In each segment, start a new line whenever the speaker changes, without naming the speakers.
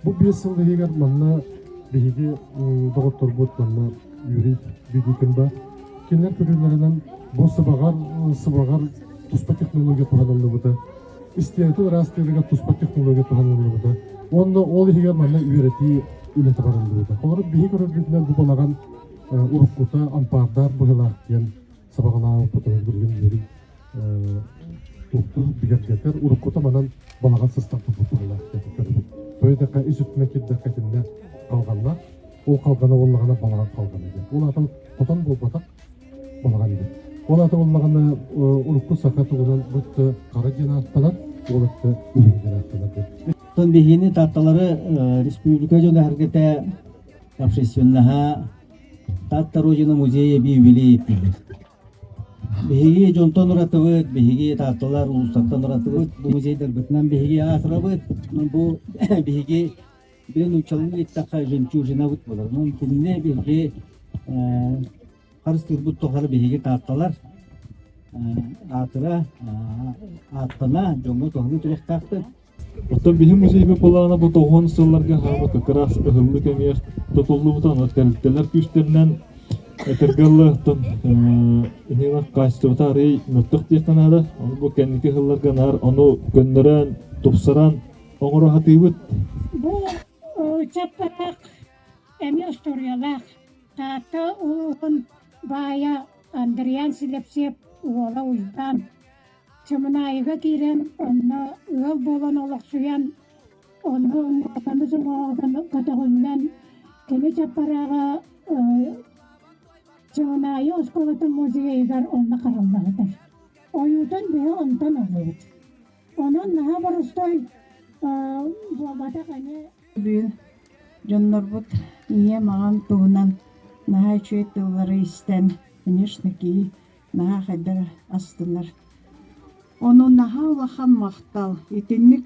Бу 5 сыл иһигэр манна биһиги доҕотторбут манна Юрий Бедикин баар. Кинилэр көрүүлэринэн бу сыбаҕар сыбаҕар туспа технология туһаныллыбыта. Истиэнэтин ыраастыырыгар туспа технология туһаныллыбыта. Уонна ол иһигэр манна үөрэтии үлэтэ барыллыбыта. Холобур, биһиги көрөрбүтүнэн бу балаҕан уруккута ампаардаах быһыылаах диэн сабаҕалаабыппытын билигин Юрий туохтуур бигэргэтэр. Уруккута манан балаҕан сыстан турбут быһыылаах диэн көрөбүт. Тоҕо диэтэххэ, ис өттүнэн киирдэххэ итиннэ халҕаннаах. Ол халҕана буоллаҕына балаҕан халҕана диэн. Ол аата хотон буолбатах, балаҕан диэн. Ол аата буоллаҕына урукку саха тугунан бу өттө хара диэн ааттанар, ол өттө үрүҥ диэн ааттанар диэн.
Оттон биһигини Таатталары республика дьоно-сэргэтэ общественноһа Таатта Родина музейа эбии юбилей дииллэр. Биһиги дьонтон уратыбыт, биһиги Таатталар улуустартан уратыбыт, бу музейдарбытынан биһиги аатырабыт. Бу биһиги били нууччалыы эттэххэ жемчужинабыт буолар. Онон кинини биһиги харыстыырбыт тухары биһиги Таатталар аатыра, ааттана дьоҥҥо туһалыы туруохтаахпыт.
Оттон биһи музейбыт былаана бу 90 сылларга хаама кыраас ыһыллыы кэмигэр тутуллубута, онон тэрилтэлэр күүстэринэн этэргэ дылы оттон иннинэ хаачыстыбата арыый мөлтөх диэххэ наада. Ону бу кэнники сылларга наар ону көннөрөн, тупсаран оҥоро сатыыбыт.
Бу чаппараах эмиэ остуоруйалаах. Таатта улууһун баайа Андриан Силэпсиэп уола Уйбаан Чымынаайыга киирэн, онно ыал буолан олохсуйан, онно уҥуохтаны уҥуоҕун көтөҕүллэн, кини Чаппарааҕа Чымынаайы оскуолатын музейыгар онно хараллыбыта. Ойуутун биһи онтон ыллыбыт. Онон наһаа боростуой буолбатах эмиэ.
Бүгүн дьоннорбут ийэм, аҕам туһунан наһаа үчүгэй тыллары истэн, конечно, киһи наһаа хайдах астынар. Ону наһаа улахан махтал. Итинник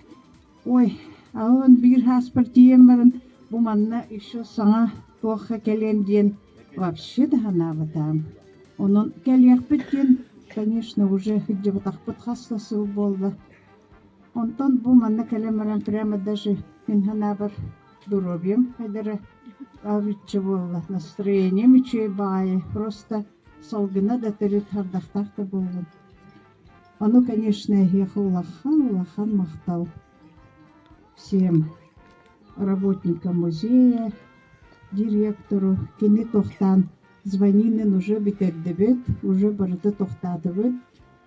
ой, аҕабын биир ааспар тиийэн баран бу манна еще саҥа туохха кэлиэм диэн вообще да санаабатаҕым. Онон кэлиэхпит диэн, конечно, уже сылдьыбатахпыт хас да сыл буолла. Онтон бу манна кэлэн баран прямо даже мин санаабар здоровьем хайдара арычча буолла, настроением үчүгэй баҕайы, просто салгына да төрүт ардахтаах да буоллун. Ону, конечно, эһиэхэ улахан-улахан махтал всем работникам музея, директору, кини тохтаан звонинын уже бүтэрдибит, уже барыта тохтаатыбыт,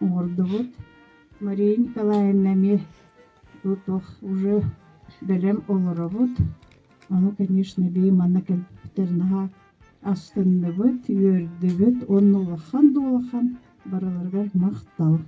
оҥордубут. Мария Николаевна эмиэ туох уже бэлэм олоробут. Ону, конечно, бии манна кэлбиттэр наһаа астынныбыт, үөрдүбүт уонна улахан да улахан барыларыгар махтал.